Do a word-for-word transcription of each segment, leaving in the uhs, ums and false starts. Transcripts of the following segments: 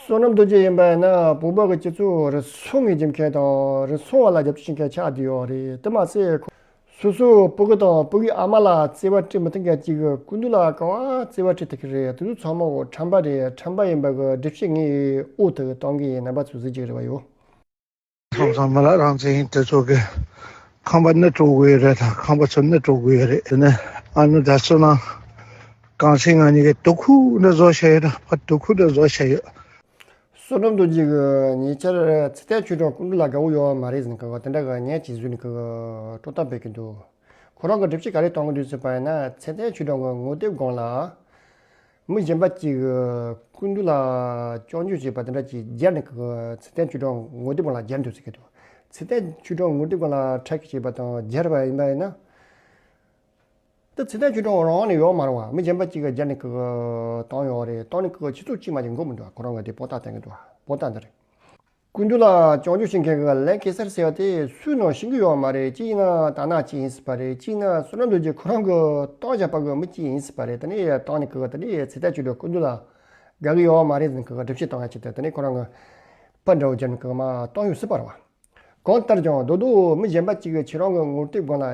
བསོད་ནམས་རྡོ་རྗེ་ཡིན་པ་ཡིན་ན་བོད་པ་གི་སྤྱི་ཚོགས་རུལ་སུངས་ངེས་ཀྱི་མཁན་དང་རུལ་སུངས་བ་ལ་རྒྱབ་སྐྱོར་བྱེད་མཁན་ཆགས་བསྡད་ཡོད་རེད། དེ་མ་ཟད་སོ་སོའི་སྤུ་གུ་དང་སྤུ་གུའི་ཨ་མ་ལ་བརྩེ་བ་སྤྲད་མི་ཐུབ་མཁན་གཅིག་གི་སྐུ་མདུན་ལ་ག་བ་བརྩེ་བ་སྤྲད་ཐུབ་ཀྱི་རེད། དེ་ཚོ་ཚང་མ་འོ་ཁྲམ་པ་རེད། ཁྲམ་པ་ཡིན་པ་གི་སྒྲུབ་བྱེད་ངའི་འོག་ཏུ་གཏོང་གི་ཡིན། རྣམ་པ་ཚོས་གཟིགས་ཀྱི་རེད་བ་ཡོད། ཁམས་བཟང་མི་ལ་རང་བཙན་ཡིན་དེ་ཚོ་གི་ཁམས་པ་ནི་དཀྲུག་དགོས་ཡོད་རེད། ད་ཁམས་པ་ཚོ་ནི་དཀྲུག་དགོས་ཡོད་རེད། དེ་ནས་ཨ་ནུ་ད་སུ་ནང་གངས་སེང་ང་གཉིས་ཀྱི་དུ་ཁུག་འདྲ་བཟོ་བྱས་ཡོད། ད་ཕ་དུ་ཁུག་འདྲ་བཟོ་བྱས་ཡོད། བསོད་ནམས་རྡོ་རྗེ་གི་ཉེ་ཆར་ཚེ་བརྟན་ཆོས་གྲགས་སྐུ་མདུན་ལ་དགའ་བོ་ཡོད་མ་རེད་ཟེར་ནས་གི་དེ་འདྲ་གི་ཉེས་ཅིག་བཟོས་ནས་གི་དཀྲོག་གཏམ་སྤེལ་གི་འདུག་ཁོ་རང་གི་སྒྲུབ་བྱེད་ག་རེ་གཏོང་གི་འདུག་ཟེར་བ་ཡིན་ན། ཚེ་བརྟན་ཆོས་གྲགས་ཀྱི་ངོ་དེབ་སྒང་ལ། མི་གཞན་པ་གཅིག་གིས་སྐུ་མདུན་ལ་སྐྱོན་བརྗོད་བྱས་པ་དེ་འདྲ་ཅིག་སྦྱར་ནས་ཀྱི་ཚེ་བརྟན་ཆོས་གྲགས་ངོ་དེབ་སྒང་ལ་སྦྱར་འདུག་ཟེར་གྱི་འདུག་ཚེ་བརྟན་ཆོས་གྲགས་ངོ་དེབ་སྒང་ལ་ཕྲ་གི་བྱས་པ་དང་སྦྱར་བ་ཡིན་པ་ཡིན་ན། དེ་ཚེ་བརྟན་ཆོས་གྲགས་རང་ནས་ཡོད་མ་རེད་བ། མི་གཞན་པ་གཅིག་གིས་སྦྱར་ནས་ཀྱི་བཏང་ཡོད་རེད། བཏང་ནས་ཀྱི་ཆུ་ཚོད་གཅིག་མ་གཅིག་འགོར་མི་འདུག་ཁོ་རང་གིས་དེ་པོ་ཏ་བསྟན་གྱི་འདུག་པོ་ཏ་འདི་རེད། སྐུ་མདུན་ལ་སྐྱོན་བརྗོད་བྱེད་མཁན་གྱི་ལན་གེ་སར་ཟེར་བ་དེ་སུས་ནང་ཤེས་ཀྱི་ཡོད་མ་རེད། གཅིག་ཡིན་ན་དར་ནག་གཅིག་ཡིན་སྲིད་པ་རེད། གཅིག་ཡིན་ན་བསོད་ནམས་རྡོ་རྗེ་ཁོ་རང་གི་བཏང་བཞག་པ་གི་མི་གཅིག་ཡིན་སྲིད་པ་རེད། དེ་ནས་བཏང་ནས་ཀྱི་དེ་ནས་ཚེ་བརྟན་ཆོས་གྲགས་སྐུ་མདུན་ལ་དགའ་གི་ཡོད་མ་རེད་ཟེར་ནས་ཀྱི་སྒྲུབ་བྱེད་བཏང་ཡ་ཅིག་དེ་དེ་ནས་ཁོ་རང་གི་པར་འདྲ་བོ་སྦྱར་ནས་ཀྱི་མ་བཏང་ཡོད་སྲིད་པ་རེད་བ། གང་ལྟར་ཀྱང་རྡོག་རྡོག་མི་གཞན་པ་གཅིག་གིས་ཁྱེད་རང་གི་ངོ་དེབ་སྒང་ལ་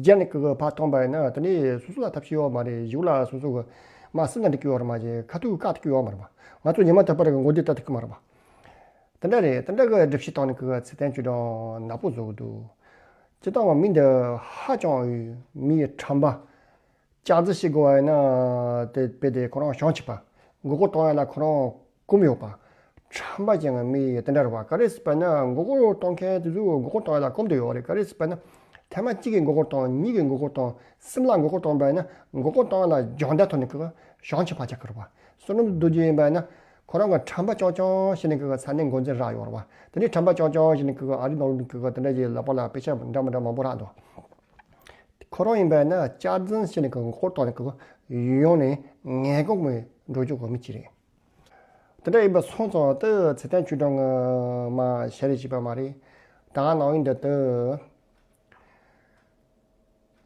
སྦྱར་ནས་ཀྱི་ཕར་བཏང་པ་ཡིན་ན་དེ་ནས་སོ་སོ་ལ་ཐབས་ཤེས་ཡོད་མ་རེད། གཞུག་ལ་སོ་སོ་གི་མ་སྲིད་ན་འགྲིག་གི་ཡོད་རེད་མ་གཞི་ཁ་ཐུག་བཀག་ཐུབ་ཀྱི་ཡོད་མ་རེད་བ། ང་ཚོ་ཉི་མ་ཐག་པ་རེ་གི་ངོ་དེབ་ལྟ་ཐུབ་ཀྱི་མ་རེད་བ། དེ་འདྲ་རེད། དེ་འདྲ་གི་སྒྲུབ་བྱེད་བཏང་ནས་ཀྱི་ཚེ་བརྟན་ཆོས་གྲགས་ནག་པོ་བཟོ་གི་འདུག་སྤྱིར་བཏང་བ་མི་འདི་ཧ་ཅང་མི་ཁྲམ་པ། ལྕགས་རྩི་བྱེད་དགོས་པ་ཡིན་ན་དེ་དཔེ་དེ་ཁོ་རང་བྱང་ཆུབ་པ། མགོ་སྐོར་གཏོང་ཡ་ལ་ཁོ་རང་གོམས་ཡོད་པ། ཁྲམ་པ་ཅན་གྱི་མི་དེ་འདྲ་རེད་བ། ག་རེ་ཟེར་བ་ན་མགོ་སྐོར་གཏོང་མཁན་དེ་ཚོ་མགོ་སྐོར་གཏོང་ཡ་ལ་གོམས་དུ་ཡོད་རེད། ག་རེ་ཟེར་བ་ན་ཐེངས་མ་གཅིག་གིས་མགོ་སྐོར་གཏོང་། གཉིས་ཀྱིས་མགོ་སྐོར་གཏོང་། གསུམ་ལ་མགོ་སྐོར་གཏོང་པ་ཡིན་ན་མགོ་སྐོར་གཏོང་ཡ་ལ་སྦྱོང་བརྡར་ཐོག་ནས་ཀྱི་བྱང་ཆུབ་པ་ཆགས་ཀྱི་རེད་བ། བསོད་ནམས་རྡོ་རྗེ་ཡིན་པ་ཡིན་ན་ཁོ་རང་གི་ཁྲམ་པ་རྐྱང་རྐྱང་བྱས་ནས་ཀྱི་ས་གནས་འགོ་འཛིན་རག་ཡོད་རེད་བ། དེ་ནས་ཁྲམ་པ་རྐྱང་རྐྱང་བྱས་ནས་ཀྱི་ཨ་རི་ནང་ལོགས་ཀྱི་དེ་འདྲ་ཅིག་ལག་པ་ལ་དཔེ་ཆ་འདྲ་མི་འདྲ་མང་པོ་རག་འདུག་ཁོ་རང་ཡིན་པ་ཡིན་ན་ལྕགས་རྫུན་བྱས་ནས་ཀྱི་མགོ་སྐོར་གཏོང་ནས་ཀྱི་ཡོང་ནས་ངན་གོང་མའི་འགྲོ་རྒྱུ་གོ་མི་གཅིག་རེད། དེ་འདྲ་ཡིན་པ་སོང་ཙང་དེ་ཚེ་བརྟན་ཆོས་གྲགས་ངི་མ་ཞལ་རས་བྱས་པ་མ་རེད། ད་ནང་ཡིན་འདི་དེ་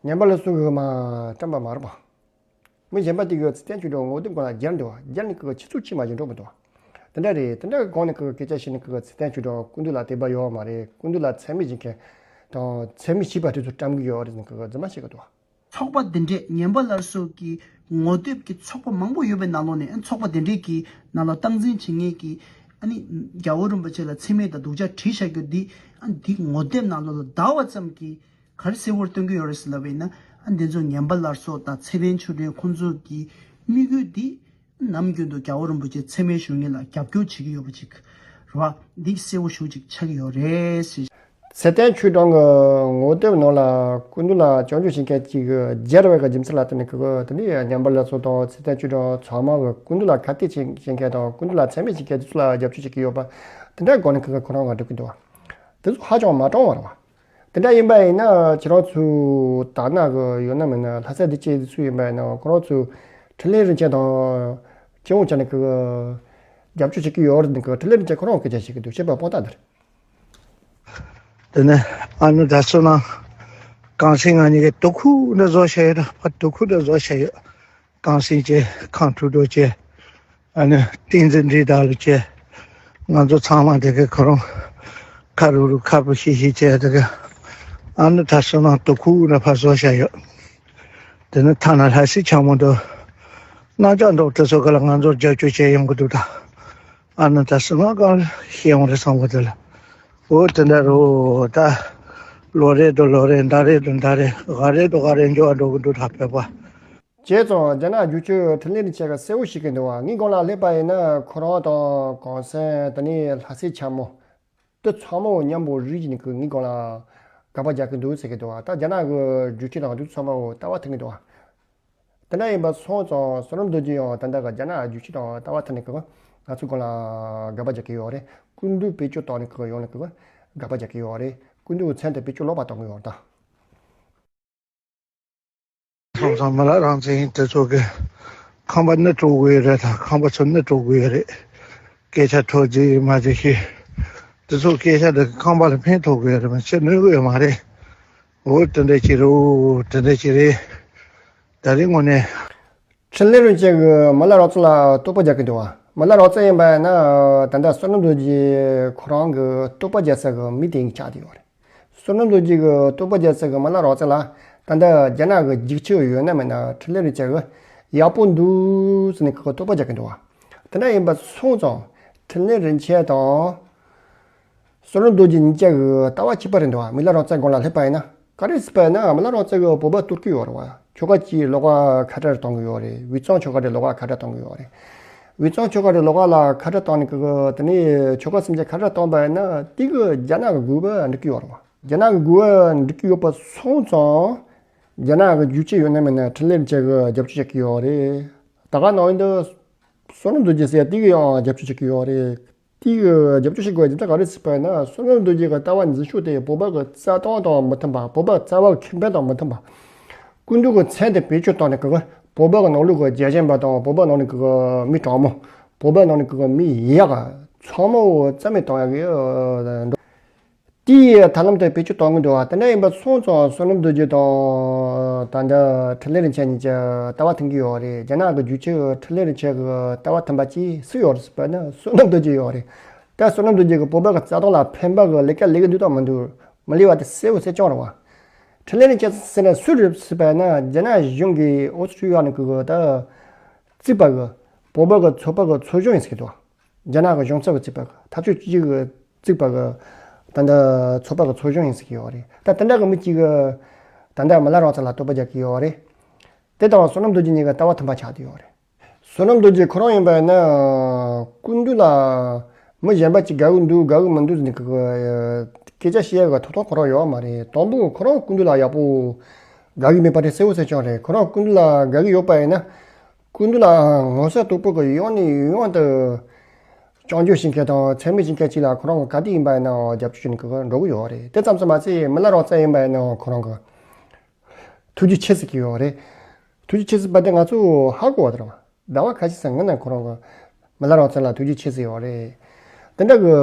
ཉན་པ་ལ་སུ་གི་མ་བཀྲམ་པ་མ་རེད་པ། མི་གཞན་པ་དེ་གིས་ཚེ་བརྟན་ཆོས་གྲགས་ངོ་དེབ་སྒང་ལ་སྦྱར་འདུག་སྦྱར་ནས་ཀྱི་ཆུ་ཚོད་གཅིག་མ་གཅིག་འགྲོ་མི་འདུག་དེ་འདྲ་རེད། དེ་འདྲ་གི་སྒང་ནས་ཀྱི་སྐད་ཆ་བཤད་ནས་ཀྱི་ཚེ་བརྟན་ཆོས་གྲགས་སྐུ་མདུན་ལ་དད་པ་ཡོད་མ་རེད། སྐུ་མདུན་ལ་མཚན་སྨད་བྱེད་མཁན་དང་མཚན་སྨད་བྱས་པ་དེ་ཚོ་བཀྲམ་གི་ཡོད་རེད་ཟེར་ནས་ཀྱི་རྫུན་མ་བཤད་ཀྱི་འདུག་ཚོགས་པ་འདི་འདྲས་ཉན་པ་སླར་གསོ་གི་ངོ་དེབ་ཀྱི་ཚོགས་པ་མང་པོ་ཡོད་པའི་ནང་ལོགས་ནས། ཨ་ཚོགས་པ་འདི་འདྲས་ཀྱི་ནང་ལ་སྟངས་འཛིན་བྱེད་མཁན་གྱི་ཨ་ནི་རྒྱལ་བ་རིན་པོ་ཆེ་ལ་མཚན་སྨད་དང་སྡུག་ཅག་བྲིས་བཞག་རྒྱུ་འདི། ཨ་འདི་ངོ་དེབ་ནང་ལོགས་ལ་བརྡར་བ་ཙམ་གྱིས་ག་རེ་གསལ་བོར་སྟོན་གྱི་ཡོད་རེད་ཟེར་ལབ་པ་ཡིན་ན། ཨ་འདི་ཚོ་ཉན་པ་སླར་གསོ་དང་ཚེ་བརྟན་ཆོས་གྲགས་ཁོང་ཚོ་གི་དམིགས་ཡུལ་འདི་ནམ་རྒྱུན་དུ་རྒྱལ་བ་རིན་པོ་ཆེ་མཚན་སྨད་ཞུ་མཁན་ལ་རྒྱབ་སྐྱོར་བྱེད་ཀྱི་ཡོད་པ་ཅིག་རེད་བ། འདི་གསལ་བོ་ཞེ་པོ་ཅིག་ཆགས་ཀྱི་ཡོད་རེད་ཟེར། ཚེ་བརྟན་ཆོས་གྲགས་ཀྱི་ངོ་དེབ་ནང་ལ་སྐུ་མདུན་ལ་སྐྱོན་བརྗོད་བྱེད་མཁན་གཅིག་གིས་སྦྱར་བའི་རྒྱུ་མཚན་ལ་བརྟེན་ནས་ཀྱི་དེ་ནས་ཉན་པ་སླར་གསོ་དང་ཚེ་བརྟན་ཆོས་གྲགས་ཚང་མ་གིས་སྐུ་མདུན་ལ་ཁ་གཏད་བྱེད་བྱེད་མཁན་དང་སྐུ་མདུན་ལ་མཚན་སྨད་བྱེད་མཁན་དེ་ཚོ་ལ་རྒྱབ་སྐྱོར་བྱེད་ཀྱི་ཡོད་པ་དེ་འདྲའི་སྒོ་ནས་ཀྱི་ཁོ་རང་ང་འགྲོ་གི་འདུག་བ། དེ་ཚོ་ཧ་ཅང་མ་དྲང་བ་རེད་བ། དེ་འདྲ་ཡིན་པ་ཡིན་ན་ཁྱེད་རང་ཚོ་དར་ནག་གི་ཡོད་ན་མེད་ན་ལྷ་ས་འདི་ཅེ་ཚོ་ཡིན་པ་ཡིན་ན་ཁོ་རང་ཚོ་འཕྲིན་ལས་རིན་ཆེན་དང་སྤྱི་འོག་ཆ་ནས་ཀྱི་རྒྱབ་སྐྱོར་བྱེད་ཀྱི་ཡོད་རེད། འདི་གི་འཕྲིན་ལས་རིན་ཆེན་ཁོ་རང་སྐད་ཆ་བཤད་ཀྱི་འདུག་བཤད་པ་པོ་ཏ་འདི་རེད། དེ་ནས་ཨ་ནུ་ད་སོ་ནང་གངས་སེང་ང་གཉིས་ཀྱི་དུ་ཁུག་འདྲ་བཟོ་བྱས་ཡོད། ཕ་དུ་ཁུག་འདྲ་བཟོ་བྱས་ཡོད། གངས་སེང་བྱས། ཁམས་ཕྲུག་རྡོ་བྱས། ཨ་ནི་བསྟན་འཛིན་འབྲི་དར་ལོ་བྱས། ང་ཚོ་ཚང་མ་དེ་གའི་ཁོ་རང་ཁ་རུ་རུ་ཁ་པོ་ཤི་ཤི་བྱས། དེ་ག་ཨ་ནུ་ད་སོ་ནང་དུ་ཁུག་འདྲ་ཕར་བཟོ་བྱས་ཡོད། དེ་ནི་ཐ་ན་ལྷ་སའི་ཆ་མོ་འདུག་རྣམ་ཅག་འདུག་དེ་ཚོ་ག་ལ་ང་ཚོར་རྒྱབ་སྐྱོར་བྱས་ཡོང་གི་འདུག་ད་ཨ་ནུ་ད་སོ་ནང་གང་ཤེས་ཡོང་རེད་བསམ་གི་འདུག་ལ། འོ་དེ་འདྲ་རོ། ད་ལོ་རེ་དང་ལོ་རེ། ཟླ་རེ་དང་ཟླ་རེ། ཟླ་རེ་དང་ཟླ་རེ་འགྱུར་བ་འགྲོ་གི་འདུག་ད་བོད་པ། བྱས་ཙང་རྒྱ་ནག་བསྒྱུར་བཅོས་འཕྲིན་ལས་རིན་ཆེན་གྱིས་གསལ་བོ་བཤད་ཀྱི་འདུག་བ། ངའི་སྒང་ལ་སླེབས་པ་ཡིན་ན་ཁོ་རང་དང་གངས་སེང་། དེ་ནས་ལྷ་སའི་ཆ་མོ་དེ་ཚང་མ་མཉམ་པོ་རིག་བྱས་ནས་ཀྱི་ངའི་སྒང་ལ་དགག་པ་རྒྱག་གི་འདུག་ཟེར་གྱི་འདུག་བ། ད་རྒྱ་ནག་གི་བསྒྱུར་བཅོས་དང་དེ་ཚོ་ཚང་མ་ལྟ་བ་ཐིག་གི་འདུག་བ། དེ་འདྲ་ཡིན་པ་སོང་ཙང་བསོད་ནམས་རྡོ་རྗེ་ཡང་ད་ལྟ་གི་རྒྱ་ནག་བསྒྱུར་བཅོས་དང་ལྟ་བ་ཐད་ནས་ཀྱི་ང་ཚོའི་སྒང་ལ་དགག་པ་རྒྱག་གི་ཡོད་རེད། སྐུ་མདུན་བེད་སྤྱོད་བཏང་ནས་ཀྱི་ཡོང་ནས་ཀྱི་དགག་པ་རྒྱག་གི་ཡོད་རེད། སྐུ་མདུན་གྱི་མཚན་དེ་བེད་སྤྱོད་ལོག་པ་བཏང་གི་ཡོད་རེད་ད། ཁམས་བཟང་མི་ལ་རང་བཙན་ཡིན་དེ་ཚོ་གི་ཁམས་པ་ནི་དཀྲུག་དགོས་ཡོད་རེད། ད་ཁམས་པ་ཚོ་ནི་དཀྲུག་དགོས་ཡོད་རེད། སྐད་ཆ་འཕྲོ་རྫིག་མ་རྫིག་བཤད། དེ་ཚོ་སྐད་ཆ་དེ་ཁམས་པ་ལ་ཕན་ཐོགས་དགོས་ཡོད་རེད། མ་བྱེད་ནུས་ཀྱི་ཡོད་མ་རེད། འོ་དེ་འདྲ་ཅིག་རེད། འོ་དེ་འདྲ་ཅིག་རེད། ད་རེས་དངོས་གནས། འཕྲིན་ལས་རིན་ཆེན་གྱིས་མི་ལ་རང་ཚོ་ལ་རྟོག་པ་རྒྱག་གི་འདུག་བ། མི་ལ་རོགས་རྩེ་ཡིན་པ་ཡིན་ན་ད་ལྟ་བསོད་ནམས་རྡོ་རྗེ་ཁོ་རང་གི་རྟོགས་པ་རྒྱག་ས་གི་མི་དེ་ཆགས་བསྡད་ཡོད་རེད། བསོད་ནམས་རྡོ་རྗེ་གི་རྟོགས་པ་རྒྱག་ས་གི་མི་ལ་རོགས་རྩེ་ལ་ད་ལྟ་རྒྱ་ནག་གི་རྒྱུག་ཆུ་ཡོད་ན་མེད་ན་འཕྲིན་ལས་རིན་ཆེན་གི་ཡག་པོ་འདུག་ཟེར་ནས་ཁོ་རྟོགས་པ་རྒྱག་གི་འདུག་བ། དེ་འདྲ་ཡིན་པ་སོང་ཙང་འཕྲིན་ལས་རིན་ཆེན་དང་བསོད་ནམས་རྡོ་རྗེ་གཉིས་ཀ་གི་ལྟ་བ་གཅིག་པ་རེད་འདུག་བ། མི་ལ་རོགས་རྩེ་སྒང་ལ་སླེབས་པ་ཡིན་ན། ག་རེ་ཟེར་བ་ཡིན་ན་མི་ལ་རོགས་རྩེ་གི་བོད་པ་གཏོར་གི་ཡོད་རེད་བ། ཁྱོ་ག་གཅིག་ལོགས་ཀ་ཁ་བྲལ་གཏོང་གི་ཡོད་རེད། དབུས་གཙང་ཁྱོ་ག་དེ་ལོགས་ཀ་ཁ་བྲལ་གཏོང་གི་ཡོད་རེད། དབུས་གཙང་ཁྱོ་ག་དེ་ལོགས་ཀ་ལ་ཁ་བྲལ་བཏང་ནས་གི་དེ་ནས་ཁྱོ་ག་སེམས་ཅན་ཁ་བྲལ་བཏང་པ་ཡིན་ན་དེ་གི་རྒྱ་ནག་གི་འགུལ་བ་འགྲིག་གི་ཡོད་རེད་བ། རྒྱ་ནག་གི་འགུལ་བ་འགྲིག་གི་ཡོད་པ་སོང་ཙང་རྒྱ་ནག་གི་རྒྱུག་ཆུ་ཡོད་ན་མེད་ན་འཕྲིན་ལས་རིན་ཆེན་གི་རྒྱབ་སྐྱོར་བྱེད་ཀྱི་ཡོད་རེད། ད་ག་ནང་བཞིན་དུ་བསོད་ནམས་རྡོ་རྗེ་ཟེར་ཡ་དེ་གི་ཡང་རྒྱབ་སྐྱོར་བྱེད་ཀྱི་ཡོད་རེད། དེའི་རྒྱབ་སྐྱོར་བྱེད་དགོས་རྒྱུ་མཚན་ག་རེ་ཟེར་བ་ཡིན་ན་བསོད་ནམས་རྡོ་རྗེ་གི་ལྟ་བ་འཛིན་ཕྱོགས་དེ་བོད་པ་གི་རྩ་དོན་དང་མི་མཐུན་པ། བོད་པ་རྩ་བ་ཁེ་ཕན་དང་མི་མཐུན་པ། སྐུ་མདུན་གི་མཚན་དེ་བེད་སྤྱོད་བཏང་ནས་གི་བོད་པ་གི་ནང་ལུགས་གི་རྒྱལ་ཞེན་པ་དང་བོད་པ་ནང་ནས་གི་མི་དྲང་མོ། བོད་པ་ནང་ནས་གི་མི་ཡག་ཚང་མ་རྩ་མེད་གཏོང་ཡག་གི་འགྲོ། དེའི་ཐབས་ལམ་དེ་བེད་སྤྱོད་གཏོང་གི་འདུག་བ། དེ་འདྲ་ཡིན་པ་སོང་ཙང་བསོད་ནམས་རྡོ་རྗེ་དང་ད་ལྟ་འཕྲིན་ལས་རིན་ཆེན་གཉིས་ཀྱི་ལྟ་བ་མཐུན་གྱི་ཡོད་རེད། རྒྱ་ནག་གི་རྒྱུག་ཆུ་འཕྲིན་ལས་རིན་ཆེན་གྱི་ལྟ་བ་མཐུན་པ་ཅིག་སུ་ཡོད་རེད་ཟེར་བ་ན་བསོད་ནམས་རྡོ་རྗེ་ཡོད་རེད། ད་བསོད་ནམས་རྡོ་རྗེ་གི་བོད་པ་གི་རྩ་དོན་ལ་ཕན་པ་གི་ལས་ཀ་ལས་ཀྱི་འདུག་དང་མི་འདུག་མི་ལས་པ་དེ་གསལ་བོ་གསལ་རྐྱང་རེད་བ། འཕྲིན་ལས་རིན་ཆེན་ཟེར་ན་སུ་རེད་ཟེར་བ་ན་རྒྱ་ནག་གཞུང་གིས་ཨོ་སི་ཀྲི་ཡ་ནས་གི་ད་བརྩིགས་པ་གི་བོད་པ་གི་ཚོགས་པ་གི་ཚོགས་གཞོན་ཡིན་ཟེར་གི་འདུག་རྒྱ་ནག་གི་གཞུང་ཚབ་ཀྱིས་བརྩིགས་པ་གི་འཐབ་ཕྱོགས་གཅིག་གྱུར་གྱིས་བརྩིགས་པ་གི་ད་ལྟ་ཚོགས་པ་གི་ཚོགས་གཞོན་ཡིན་ཟེར་གི་ཡོད་རེད། ད་དེ་འདྲ་གི་མི་གཅིག་གི་ད་ལྟ་མི་ལ་རོགས་རྩེ་ལ་རྟོག་པ་རྒྱག་གི་ཡོད་རེད། དེ་དང་བསོད་ནམས་རྡོ་རྗེ་གཉིས་ཀ་ལྟ་བ་མཐུན་པ་ཆགས་བསྡད་ཡོད་རེད། བསོད་ནམས་རྡོ་རྗེ་ཁོ་རང་ཡིན་པ་ཡིན་ན་སྐུ་མདུན་ལ་མི་གཞན་པ་གཅིག་དགའ་གི་འདུག་དགའ་གི་མི་འདུག་ཟེར་ནས་གི་སྐད་ཆ་བཤད་ཡག་གི་ཐོབ་ཐང་ཁོ་རང་ཡོད་མ་རེད། དང་པོ་ཁོ་རང་སྐུ་མདུན་ལ་ཡག་པོ་དགའ་གི་མེད་པ་དེ་གསལ་བོ་གསལ་རྐྱང་རེད། ཁོ་རང་སྐུ་མདུན་ལ་དགའ་གི་ཡོད་པ་ཡིན་ན། སྐུ་མདུན་ལ་ངོ་ཚ་དོག་པོ་གི་ཡོང་ནས་ཡོང་དུ་སྐྱོན་བརྗོད་བྱེད་མཁན་དང་མཚན་སྨད་བྱེད་མཁན་གཅིག་ལ་ཁོ་རང་གི་ག་དུས་ཡིན་པ་ཡིན་ནའང་རྒྱབ་སྐྱོར་བྱེད་ནས་གི་འགྲོ་གི་ཡོད་རེད། དེ་ཙམ་དུ་མ་ཚད་མི་ལ་རོགས་རྩེ་ཡིན་པ་ཡིན་ནའང་ཁོ་རང་གི་ཐུགས་རྗེ་ཆེ་ཟེར་གི་ཡོད་རེད། ཐུགས་རྗེ་ཆེ་ཟེར་བ་དེ་ང་ཚོ་ཧ་གོ་བ་དེ་རེད་བ། ཟླ་བ་ཁ་ཤས་སྔོན་ནས་ཁོ་རང་གི་མི་ལ་རོགས་རྩེ་ལ་ཐུགས་རྗེ་ཆེ་ཟེར་ཡོད་རེད། དེ་འདྲ་གི་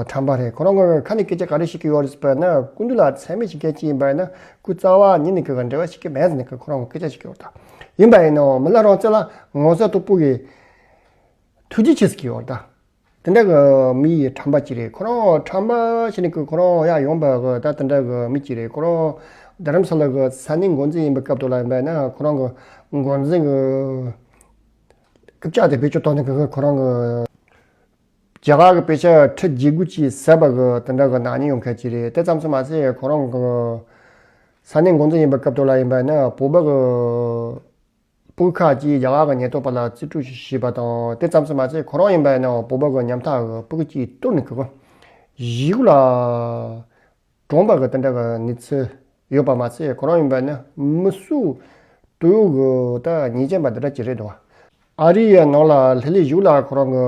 དྲན་པ་རེད། ཁོ་རང་གི་ཁ་ནས་སྐད་ཆ་ག་རེ་བཤད་ཀྱི་ཡོད་རེད་ཟེར་བ་ན་སྐུ་མདུན་ལ་མཚན་སྨད་བྱེད་མཁན་གཅིག་ཡིན་པ་ཡིན་ན་སྐུ་རྩ་བ་ཉིད་ནས་གི་འབྲེལ་བ་བྱེད་ཀྱི་མེད་ཟེར་ནས་གི་ཁོ་རང་གི་སྐད་ཆ་བཤད་ཀྱི་ཡོད་རེད། ཡིན་པ་ཡིན་ནའང་མི་ལ་རོགས་རྩེ་ལ་ངོ་ཚ་དོག་པོ་གི་ཐུགས་རྗེ་ཆེ་ཟེར་གྱི་ཡོད་རེད་ད། དེ་འདྲ་གི་མི་ཡི་དྲན་པ་ཅིག་རེད། ཁོ་རང་དྲན་པ་བྱས་ནས་གི་ཁོ་རང་ཡར་ཡོང་བ་གི་ད་དེ་འདྲ་གི་མི་ཅིག་རེད། ཁོ་རང་རྡ་རམ་ས་ལ་གི་ས་གནས་འགོ་འཛིན་ཡིན་པའི་སྐབས་དུ་ལ་ཡིན་པ་ན་ཁོ་རང་གི་འགོ་འཛིན་གི་སྐུ་ཕྱག་དེ་བེད་སྤྱོད་བཏང་ནས་གི་ཁོ་རང་གི་རྒྱ་གར་གི་དཔེ་ཆ་ཁྲི་བརྒྱད་དགུ་ཅིག་ཟ་བ་གི་དེ་འདྲ་གི་ནག་ཉེས་ཡོང་མཁན་ཅིག་རེད། དེ་ཙམ་དུ་མ་ཟད་ཁོ་རང་གི་ས་གནས་འགོ་འཛིན་ཡིན་པའི་སྐབས་དུ་ལ་ཡིན་པ་ན་བོད་པ་གི་སྤུ་གུ་ཁག་ཅིག་རྒྱ་གར་གི་ཉེན་རྟོག་པ་ལ་རྩིས་སྤྲོད་བྱས་པ་དང་། དེ་ཙམ་དུ་མ་ཟད་ཁོ་རང་ཡིན་པ་ན་བོད་པ་གི་ཉམ་ཐག་གི་སྤུ་གུ་ཅིག་གཏོར་ནས་གི་གཞིས་ལ་གྲོངས་པ་གི་དེ་འདྲ་གི་གནས་ཚུལ་ཡོད་པ་མ་ཟད་ཁོ་རང་ཡིན་པ་ན་མི་གསོད་དོ་གི་ད་ཉེས་ཅན་པ་འདི་འདྲ་ཅིག་རེད་འདུག་ཨ་རི་ཡའི་ནང་ལ་ལྷི་ལི་གཞུག་ལ་ཁོ་རང་གི་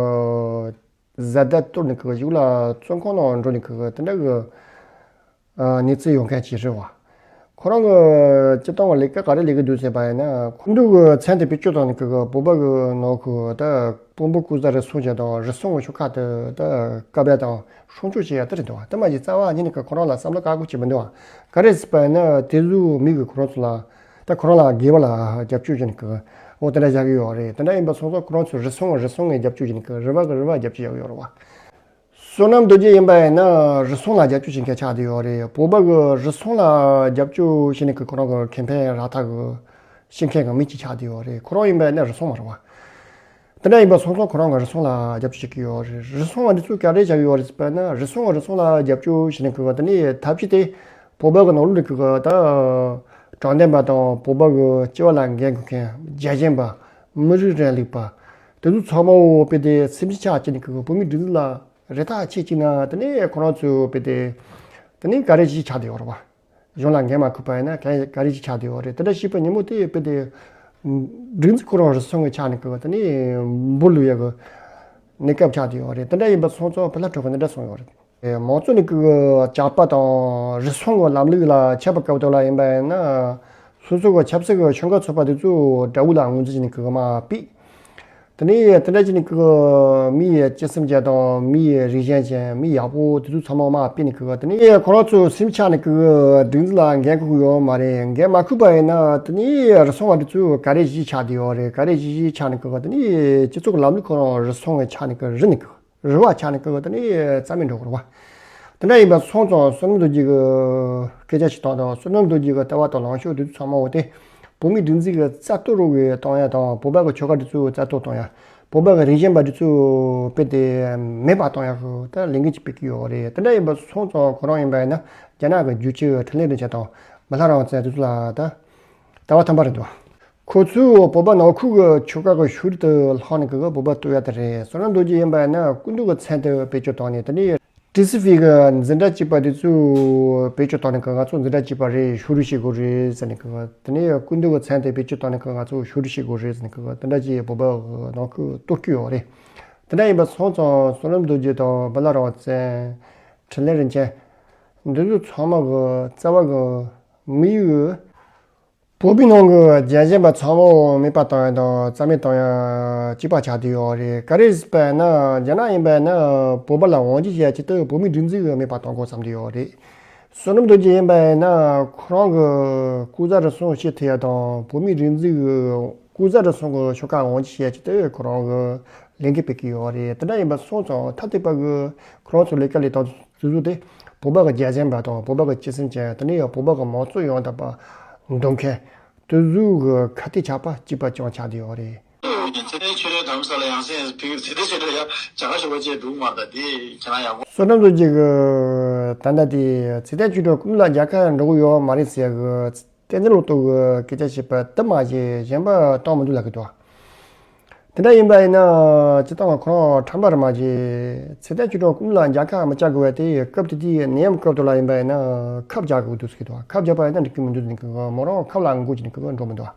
བཟའ་ཟླ་གཏོར་ནས་གི་གཞུག་ལ་བཙོན་ཁང་ནང་འགྲོ་ནས་གི་དེ་འདྲ་གི་གནས་ཚུལ་ཡོང་མཁན་ཅིག་རེད་བ། ཁོ་རང་གི་སྤྱིར་བཏང་གི་ལས་ཀ་ག་རེ་ལས་ཀྱི་འདུག་ཟེར་བ་ཡིན་ན་སྐུ་མདུན་གྱི་མཚན་དེ་བེད་སྤྱོད་བཏང་ནས་གི་བོད་པ་གི་ནང་གི་ད་དཔོན་པོ་སྐུ་བཟའ་རེ་ཟུང་བྱས་དང་རེ་ཟུང་གི་ཤོག་ཁག་དེ་ད་བཀའ་བློན་དང་སྲུང་སྐྱོབ་བྱེད་ཡ་དེ་རེད་འདུག་བ། དེ་མ་གཞི་རྩ་བ་ཉིད་ནས་གི་ཁོ་རང་ལ་བསམ་བློ་བཀག་དགོས་ཀྱི་མི་འདུག་བ། ག་རེ་ཟེར་བ་ཡིན་ན་དེ་ཚོའི་མི་གི་ཁོ་རང་ཚོ་ལ་ད་ཁོ་རང་ལ་དགེ་བ་ལ་རྒྱབ་སྐྱོར་བྱས་ནས་གི་འོ་དེ་འདྲ་བཞག་གི་ཡོད་རེད། དེ་འདྲ་ཡིན་པ་སོང་ཙང་ཁོ་རང་ཚོས་རེ་ཟུང་རེ་ཟུང་ངས་རྒྱབ་སྐྱོར་བྱས་ནས་གི་རེ་བ་གི་རེ་བ་རྒྱབ་སྐྱོར་བྱེད་ཡོད་རེད་བ། བསོད་ནམས་རྡོ་རྗེ་ཡིན་པ་ཡིན་ན་རེ་ཟུང་ལ་རྒྱབ་སྐྱོར་བྱེད་མཁན་ཆགས་བསྡད་ཡོད་རེད། བོད་པ་གི་རེ་ཟུང་ལ་རྒྱབ་སྐྱོར་བྱས་ནས་གི་ཁོ་རང་གི་ཁེ་ཕན་རག་ཐབས་གི་བྱེད་མཁན་གི་མི་གཅིག་ཆགས་བསྡད་ཡོད་རེད། ཁོ་རང་ཡིན་པ་ཡིན་ན་རེ་ཟུང་མ་རེད་བ། དེ་འདྲ་ཡིན་པ་སོང་ཙང་ཁོ་རང་གི་རེ་ཟུང་ལ་རྒྱབ་སྐྱོར་བྱེད་ཀྱི་ཡོད་རེད། རེ་ཟུང་བ་འདི་ཚོ་ག་རེ་བྱ་གི་ཡོད་རེད་ཟེར་བ་ན་རེ་ཟུང་གི་རེ་ཟུང་ལ་རྒྱབ་སྐྱོར་བྱས་ནས་གི་དེ་ནས་ཐབས་ཇུས་དེ་བོད་པ་གི་ནང་ལོགས་ལ་གི་ད་དྲང་བདེན་པ་དང་བོད་པ་གི་སྤྱི་པ་ལ་འགན་འཁུར་མཁན་རྒྱལ་ཞེན་པ་མི་རིགས་རིང་ལུགས་པ་དེ་ཚོ་ཚང་མ་འོ་དཔེ་དེ་སེམས་ཤུགས་ཆག་བྱས་ནས་གི་བོད་མི་སྒྲིག་འཛུགས་ལ་རེ་ཐག་ཆད་ཅིག་ན་དེ་ནས་ཁོ་རང་ཚོས་དཔེ་དེ་དེ་ནས་ག་རེ་ཞིག་ཆགས་བསྡད་ཡོད་རེད་བ། གཞུང་ལ་འགན་མ་འཁུར་བ་ཡིན་ན་ག་ག་རེ་ཞིག་ཆགས་བསྡད་ཡོད་རེད། དེ་འདྲ་ཞིག་པའི་ཉིན་མོ་དེ་དཔེ་དེ་སྒྲིག་འཛུགས་ཁོ་རང་རེ་ཟུང་གི་ཆགས་ནས་གི་དེ་ནས་འབུར་ལུས་ཡག་གི་གནས་སྐབས་ཆགས་བསྡད་ཡོད་རེད། དེ་འདྲ་ཡིན་པ་སོང་ཙང་བུ་ལྷ་གྲོགས་གི་འདི་འདྲ་གསུངས་ཡོད་རེད། མང་གཙོ་ནས་གི་ཇག་པ་དང་རེ་ཟུང་གི་ལམ་ལུགས་ལ་ཆད་པ་བཀག་ཐབས་ལ་ཡིན་པ་ཡིན་ན་སོ་སོ་གི་ཆབ་སྲིད་ཀྱི་ཤོག་ཁག་ཚོགས་པ་དེ་ཚོ་དགྲ་བོ་ལ་ངོས་འཛིན་བྱས་ནས་གི་མར་ཕུད། དེ་ནས་དེ་འདྲ་བྱས་ནས་ཀི་མིའི་སྤྱི་སེམས་ཅན་དང་མིའི་རིག་གཞུང་ཅན། མི་ཡག་པོ་དེ་ཚོ་ཚང་མ་མར་ཕུད་ནས་ཀི། དེ་ནས་ཁོ་རང་ཚོའི་སེམས་ཆགས་ནས་ཀི་སྒྲིག་འཛུགས་ལ་འགན་འཁུར་གི་ཡོད་མ་རེད། འགན་མ་འཁུར་བ་ཡིན་ན་དེ་ནས་རུལ་སུངས་པ་དེ་ཚོ་ག་རེ་བྱས་ཆགས་བསྡད་ཡོད་རེད། ག་རེ་བྱས་བྱས་ཆགས་ནས་ཀི། དེ་ནས་སྤྱི་ཚོགས་ཀྱི་ལམ་ལུགས་ཁོ་རང་རུལ་སུངས་ཆགས་ནས་ཀི་རུལ་ནས་ཀི། རུལ་བ་ཆགས་ནས་ཀི་དེ་ནས་རྩ་མེད་འགྲོ་གི་རེད་བ། དེ་འདྲ་ཡིན་པ་སོང་ཙང་བསོད་ནམས་རྡོ་རྗེ་གི་སྐད་ཆ་ཞིག་བཏང་དང་། བསོད་ནམས་རྡོ་རྗེ་གི་ལྟ་བ་དང་ལངས་ཕྱོགས་དེ་ཚོ་ཚང་མ་འོ་དེ་བོད་མིའི་སྒྲིག་འཛུགས་ཀྱི་རྩ་གཏོར་རོགས་ཀྱི་གཏོང་ཡ་དང་། བོད་པ་གི་ཆོལ་ཁ་དེ་ཚོའི་རྩ་གཏོར་གཏོང་ཡ། བོད་པ་གི་རིག་གཞུང་པ་དེ་ཚོ་དཔེ་དེ་མེད་པ་གཏོང་ཡ་ཧུ་ད་ལས་འགན་ཅིག་སྤེལ་གི་ཡོད་རེད། དེ་འདྲ་ཡིན་པ་སོང་ཙང་ཁོ་རང་ཡིན་པ་ཡིན་ན་རྒྱ་ནག་གི་རྒྱུག་ཁྱི་འཕྲིན་ལས་རིན་ཆེན་དང་མི་ལྷ་རང་བཙན་དེ་ཚོ་ལ་ད་ལྟ་བ་ཐམ་པ་རེད་འདུག་ཁོ་ཚོས་བོད་པ་ནང་ཁུལ་གྱི་ཆོལ་ཁ་གི་ཕྱོགས་རིས་དུ་ལྷག་ནས་གི་བོད་པ་གཏོར་ཡ་དེ་རེད། བསོད་ནམས་རྡོ་རྗེ་ཡིན་པ་ཡིན་ན་སྐུ་མདུན་གྱི་མཚན་དུ་བེད་སྤྱོད་བཏང་ནས། དེ་ནས་ཊི་སི་ཝི་གི་འཛིན་གྲྭ་གཅིག་པ་དེ་ཚོས་བེད་སྤྱོད་བཏང་ནས་གི་ང་ཚོ་འཛིན་གྲྭ་གཅིག་པ་རེད། ཕྱོགས་རིས་བྱེད་དགོས་རེད་ཟེར་ནས་གི། དེ་ནས་སྐུ་མདུན་གྱི་མཚན་དུ་བེད་སྤྱོད་བཏང་ནས་གི་ང་ཚོ་ཕྱོགས་རིས་བྱེད་དགོས་རེད་ཟེར་ནས་གི། དེ་འདྲ་ཅིག་བོད་པ་ནང་ཁུལ་གཏོར་གྱི་ཡོད་རེད། དེ་འདྲ་ཡིན་པ་སོང་ཙང་བསོད་ནམས་རྡོ་རྗེ་དང་མི་ལྷ་རང་བཙན། འཕྲིན་ལས་རིན་ཆེན། འདི་ཚོ་ཚང་མ་གི་རྩ་བ་གི་མི་ཡུལ་བོད་པའི་ནང་གི་རྒྱལ་ཞེན་པ་ཚང་མ་མེད་པ་བཏང་ཡ་དང་རྩ་མེད་བཏང་ཡ་གཅིག་པ་ཆགས་བསྡད་ཡོད་རེད། ག་རེ་ཟེར་བ་ཡིན་ན་རྒྱ་ནག་ཡིན་པ་ཡིན་ན་བོད་པ་ལ་དབང་སྒྱུར་བྱེད་ཡ་ཆེད་དུ་བོད་མིའི་སྒྲིག་འཛུགས་མེད་པ་གཏོང་དགོས་བསམ་བསྡད་ཡོད་རེད། བསོད་ནམས་རྡོ་རྗེ་ཡིན་པ་ཡིན་ན་ཁོ་རང་གི་སྐུ་ཚེ་རིང་སོང་བྱེད་ཐུབ་ཡ་དང་བོད་མིའི་སྒྲིག་འཛུགས་ཀྱི་སྐུ་ཚེ་རིང་སོང་གི་ཤོག་ཁག་དབང་སྒྱུར་བྱེད་ཡ་ཆེད་དུ་ཁོ་རང་གི་ལས་འགུལ་སྤེལ་གི་ཡོད་རེད། དེ་འདྲ་ཡིན་པ་སོང་ཙང་ཐབས་སྡུག་པ་གི་ཁོ་རང་ཚོ་ལས་ཀ་ལས་སྟངས་དེ་ཚོ་དེ་བོད་པ་གི་རྒྱལ་ཞེན་པ་དང་བོད་པ་གི་སྤྱི་སེམས་ཅན། དེ་ནས་ཡང་བོད་པ་གི་མང་གཙོ་ཡང་དག་པ་འདོད་མཁན་དེ་ཚོ་གི་ཁ་གཏད་ཆགས་པ་གཅིག་པ་རྐྱང་ཆགས་བསྡད་ཡོད་རེད། ཚེ་བརྟན་ཆོས་སྒྲོན་དྷ་རམ་ས་ལ་ཡང་སེ་ཕི་གིར་ཚེ་བརྟན་ཆོས་སྒྲོན་ཡ་བྱ་དགའ་ཞོགས་པ་བཅས་འགྲུག་མར་ད་དེ་ཁྱེད་རང་ཡག་པོ། བསོད་ནམས་རྡོ་རྗེ་གི་ད་ལྟ་དེ་ཚེ་བརྟན་ཆོས་སྒྲོན་སྐུ་མདུན་ལ་མཇལ་ཁ་འགྲོ་གི་ཡོད་མ་རེད་ཟེར་གི། བསྟན་འཛིན་ལོ་ཏོག་གི་སྐད་ཆ་བཤད་པ་དེ་མ་བྱས་གཞན་པ་གཏོང་མི་འདུག་ལབ་ཀྱི་འདུག་དེ་འདྲ་ཡིན་པ་ཡིན་ན་སྤྱིར་བཏང་ཁོ་རང་ཁྲམ་པ་རེད་མ་གཏོགས་ཚེ་བརྟན་ཆོས་སྒྲོན་སྐུ་མདུན་ལ་མཇལ་ཁ་མི་བཅར་དགོས་པ་དེ་སྐབས་དེ་དུས་ནད་ཡམས་སྐབས་དེ་ལ་ཡིན་པ་ཡིན་ན་ཁབ་རྒྱག་དགོས་འདུག་ཟེར་གྱི་འདུག་ཁབ་རྒྱག་པ་ཡིན་ན་འགྲིག་གི་མི་འདུག་ཟེར་གི། མོ་རང་ཁབ་ལ་མགོ་བྱས་ནས་གི་འགྲོ་མི་འདུག་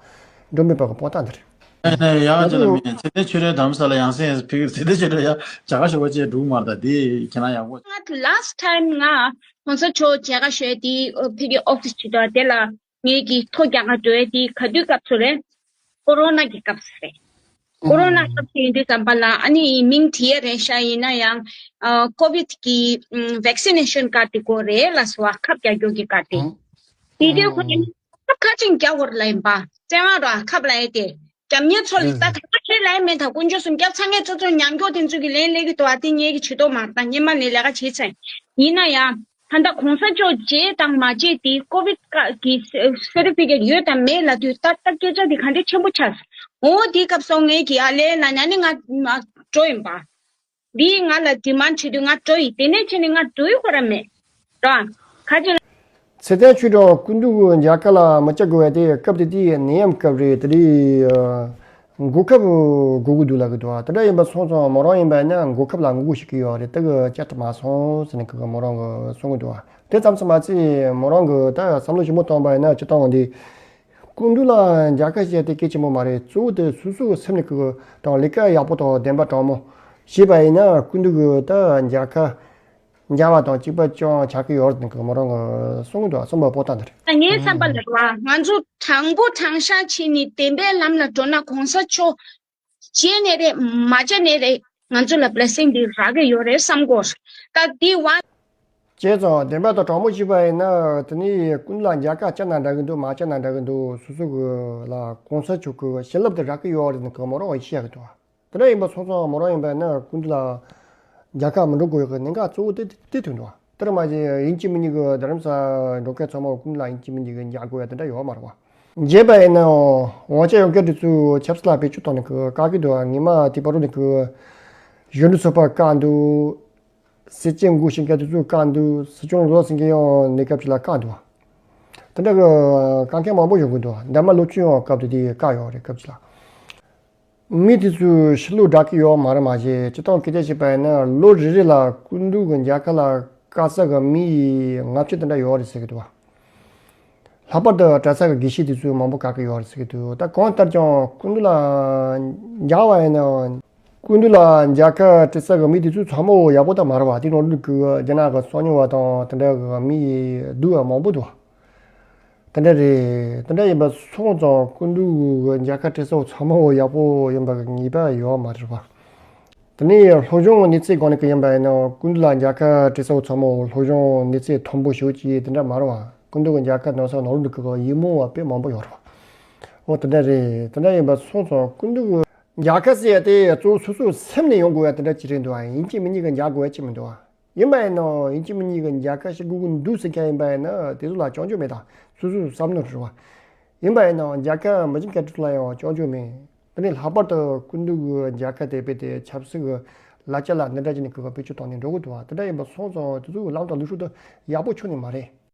འགྲོ་མེད་པ་གི་དཔང་རྟགས་འདི་རེད། ཡ་ཡ་ང་ཅི་ལ་ཚོ་མིན་ཚེ་བརྟན་ཆོས་སྒྲོན་དྷ་རམ་ས་ལ་ཡང་སེ་ཕི་གིར་ཚེ་བརྟན་ཆོས་སྒྲོན་ཡ་བྱ་དགའ་ཞོགས་པ་བཅས་འགྲུག་མར་ད་དེ་ཁྱེད་རང་ཡག་པོ། ང་last time ང་གོང་ས་མཆོག་མཇལ་ཁ་ཞུ་ཡ་དེ་ཕ་གི་ཨོ་ཕི་སི་ཇི་ལྟར་དེ་ལ་ངེད་ཀྱིས་ཐོ་རྒྱག་ག་འགྲོ་ཡ་དེ་ག་དུས་སྐབས་སུ་རེད། ཀོ་རོ་ན་གི་སྐབས་སུ་རེད། ཀོ་རོ་ན་སྐབས་སུ་ཡིན་དུས་ཙམ་པ་ལ་ཨ་ནི་མིང་དེ་ཡ་རེད་ཤག་ཡིན་ན་ཡང་ཀོ་བིད་ཀྱི་ཝེག་སི་ནེ་ཤན་ཀར་དེ་དགོས་རེད་ལབ་སོང་བ། ཁབ་རྒྱག་རྒྱུ་གི་ཀར་དེ། དེ་དུས་ཁོ་ཡིན་ཁབ་ཁ་ཅིག་རྒྱག་དགོས་རེད་ལབ་ཡིན་པ། བཙན་དབང་ར་ཁབ་ལབ་ཡ་དེ། རྒྱབ་གཉེར་ཚོ་ལ་ད་ག་ཁྱེད་ལ་མེད་ད་དཀོན་མཆོག་གསུམ་སྐྱབས་ཚང་ངེ་ཚོ་ཚོ་ཉམས་མགྱོགས་དེ་ཚོ་གི་ལན་ལས་གི་དོ་བ་དེ་ངེད་ཀྱི་བྱེད་དོ་མ་ད་ཉི་མ་ལས་ལས་ཀ་བྱེད་ཚེ་ཡིན་ན་ཡང་ད་ལྟ་གོང་ས་མཆོག་མཇལ་དང་མ་མཇལ་དེ་ཀོ་བིད་ཀ་གི་སེ་རི་ཕི་ཀེ་ཊི་ཡོད་དང་མེད་ལ་དུས་ད་ལྟ་སྐད་ཆ་དེ་ག་འདྲ་ཆེན་པོ་ཆགས་འོ་དེའི་སྐབས་སོང་ངེད་ཀྱི་ཨ་ལས་ན་ཉ་ནི་ང་འགྲོ་ཡིན་པ། འདིས་ང་ལ་ཌི་མཱན་ཌི་བྱེད་དུས་ང་འགྲོ་ཡི། དེ་ནས་ཕྱིན་ནས་ང་འགྲོ་ཡི་ཁོ་ར་མེད་ར། ཁ་ཅིག་ལ། ཚེ་བརྟན་ཆོས་སྒྲོན་སྐུ་མདུན་གྱི་མཇལ་ཁ་ལ་མི་བཅར་དགོས་པ་དེ་སྐབས་དེ་དུས་ནད་ཡམས་སྐབས་རེད། དེ་རིང་འགོག་ཁབ་དགོས་ཀྱི་འདུག་ལབ་ཀྱི་འདུག་དེ་འདྲ་ཡིན་པ་སོང་ཙང་མོ་རང་ཡིན་པ་ན་འགོག་ཁབ་ལ་ངོ་རྒོལ་བྱེད་ཀྱི་ཡོད་རེད། དེ་གི་བཅར་ཐུབ་མ་སོང་ཟེར་ནས་ཁོ་གི་མོ་རང་གི་གསུང་གི་འདུག་དེ་ཙམ་ཙམ་མ་ཚད་མོ་རང་གི་ད་བསམ་བློ་ཞིབ་མོ་བཏང་པ་ཡིན་ན་སྤྱིར་བཏང་འདི། སྐུ་མདུན་ལ་མཇལ་ཁ་བྱས་ཏེ་གལ་ཆེན་པོ་མ་རེད། གཙོ་བོ་དེ་སོ་སོའི་སེམས་ནས་ཀྱི་དང་ལས་ཀ་ཡག་པོ་དང་བདེན་པ་དྲང་མོ་བྱས་པ་ཡིན་ན་སྐུ་མདུན་གྱི་ད་མཇལ་ཁ་མཇལ་བ་དང་གཅིག་པ་ཅང་ཆགས་ཀྱི་ཡོད་རེད། ཀྱི་མོ་རང་གི་གསུང་གི་འདུག་གསུངས་པ་པོ་ཏང་དེ་རེད། ངའི་བསམ་པ་ལ་རེད་བ། ང་ཚོ་དྲང་པོ་དྲང་བཞག་བྱས་ནས་བདེན་པའི་ལམ་ལ་འགྲོ་ན་གོང་ས་མཆོག་བྱས་ནས་རེད་མ་བྱས་ནས་རེད་ང་ཚོ་ལ་བླ་སེང་འདི་རག་གི་ཡོད་རེད་བསམ་གོ། ད་འདི་བ། བྱས་ཙང་བདེན་པ་དང་དྲང་མོ་བྱས་པ་ཡིན་ན་དེ་ནས་སྐུ་མདུན་ལ་མཇལ་ཁ་བཅར་ན་འདྲ་གི་འདུག་མ་བཅར་ན་འདྲ་གི་འདུག་སོ་སོ་གི་ལ་གོང་ས་མཆོག་གི་བྱིན་རླབས་དེ་རག་གི་ཡོད་རེད་ནི་གི་མོ་རང་བ་ཤེས་ཡག་གི་འདུག་དེ་འདྲ་ཡིན་པ་སོང་ཙང་མོ་རང་ཡིན་པ་ཡིན་ན་སྐུ་མདུན་ལ་མཇལ་ཁ་མི་འགྲོ་དགོས་ཡག་གི་གནད་འགག་གཙོ་བོ་དེ་དེ་ཐོན་འདུག་དེར་མ་ཟད་ཡིན་གཅིག་མིན་གཅིག་གི་རྡ་རམ་ས་འགྲོ་མཁན་ཚང་མ་སྐུ་མདུན་ལ་ཡིན་གཅིག་མིན་གཅིག་གི་མཇལ་དགོས་ཡག་དེ་འདྲ་ཡོད་མ་རེད་བ། མཇལ་བ་ཡིན་ནའང་དབང་ཆ་ཡོད་མཁན་དེ་ཚོས་ཆབ་སྲིད་ལ་བེད་སྤྱོད་བཏང་ནས་གི་བཀག་གི་འདུག་ངས་མ་དེ་བར་དུ་ནས་གི་གཞོན་ནུ་ཚོགས་པ་བཀག་འདུག་སྲིད་སྤྱི་འགོ་ཤེས་མཁན་དེ་ཚོས་བཀག་འདུག་སྲིད་སྐྱོང་བཟོ་ཟིན་མཁན་ཡང་གནས་སྐབས་ཅིག་ལ་བཀག་འདུག་དེ་འདྲ་གི་བཀག་མཁན་མང་པོ་ཡོང་གི་འདུག་འདན་མ་ལོ་བཅུ་ཡང་སྐབས་དེ་དུས་བཀག་ཡོད་རེད། སྐབས་ཅིག་ལ་མི་དེ་ཚོས་ཕྱི་ལོགས་བསྒྲགས་ཀྱི་ཡོད་མ་རེད། མ་གཞི་སྤྱིར་བཏང་སྐད་ཆ་བཤད་པ་ཡིན་ན་ལོ་རེ་རེ་ལ་སྐུ་མདུན་གྱི་མཇལ་ཁ་ལ་བཀག་ས་གི་མི་ལྔ་བཅུ་དེ་འདྲ་ཡོད་རེད་ཟེར་གི་འདུག་ལྷག་པར་དུ་གྲྭ་ས་གི་དགེ་བཤེས་དེ་ཚོས་མང་པོ་བཀག་གི་ཡོད་རེད་ཟེར་གི་འདུག་ད་གང་ལྟར་ཀྱང་སྐུ་མདུན་ལ་མཇལ་བ་ཡིན་ན། སྐུ་མདུན་ལ་མཇལ་ཁ་སྤྲད་ས་གི་མི་དེ་ཚོ་ཚང་མ་ཡག་པོ་ད་མ་རེད་བ། དེ་ནང་ལོགས་ཀྱི་རྒྱ་ནག་གི་གསང་ཉུལ་བ་དང་དེ་འདྲ་གི་མི་སྡུག་བ་མང་པོ་འདུག་དེ་འདྲ་རེད། དེ་འདྲ་ཡིན་པ་སོང་ཙང་སྐུ་མདུན་གྱི་མཇལ་ཁ་སྤྲད་ས་ཚང་མ་ཡག་པོ་ཡིན་པ་གི་ངེས་པ་ཡོད་མ་རེད་པ། དེ་ནས་སློབ་སྦྱོང་གི་གནས་ཚད་སྒང་ནས་གི་ཡིན་པ་ཡིན་ན་སྐུ་མདུན་ལ་མཇལ་ཁ་སྤྲད་ས་ཚང་མ་སློབ་སྦྱོང་གནས་ཚད་མཐོན་པོ་ཞིག་ཅིག་དེ་འདྲ་མ་རེད་པ། སྐུ་མདུན་གྱི་མཇལ་ཁ་གནང་ས་ནང་ལོགས་འདི་གི་ཡིད་སྨོན་པ་དཔེ་མང་པོ་ཡོད་རེད་པ། འོ་དེ་འདྲ་རེད། དེ་འདྲ་ཡིན་པ་སོང་ཙང་སྐུ་མདུན་གྱི་མཇལ་ཁ་ཟེར་ཡ་དེ་གཙོ་བོ་སོ་སོའི་སེམས་ནས་ཡོང་དགོས་ཡ་དེ་འདྲ་ཅིག་རེད་འདུག་ཨ། ཡིན་གཅིག་མིན་གཉིས་ཀྱི་མཇལ་དགོས་ཡ་ཅིག་མི་འདུག་ཨ། ཡིན་པ་ཡིན་ནའང་ཡིན་གཅིག་མིན་གཉིས་ཀྱི་མཇལ་ཁ་ཞུ་དགོས་ཀྱི་འདུག་ཟེར་མཁན་ཡིན་པ་ཡིན་ན་དེ་ཚོ་ལ་སྐྱོན་བརྗོད་མེད་ད། སོ་སོའི་བསམ་བློ་རེད་པ། ཡིན་པ་ཡིན་ནའང་མཇལ་ཁ་མི་ཞུ་མཁན་དེ་ཚོ་ལ་ཡང་སྐྱོན་བརྗོད་མེད། དེ་ནས་ལྷག་པར་དུ་སྐུ་མདུན་གྱི་མཇལ་ཁ་དེ་རྦད་དེ་ཆབ་སྲིད་ཀྱི་ལག་ཆ་ལ་འདི་འདྲ་བྱས་ནས་གི་བེད་སྤྱོད་བཏང་ནས་འགྲོ་གི་འདུག་པ། དེ་འདྲ་ཡིན་པ་སོང་ཙང་དེ་ཚོའི་ལམ་དང་ལུགས་སྲོལ་དེ་ཡག་པོ་ཁྱོན་ནས་མ་རེད།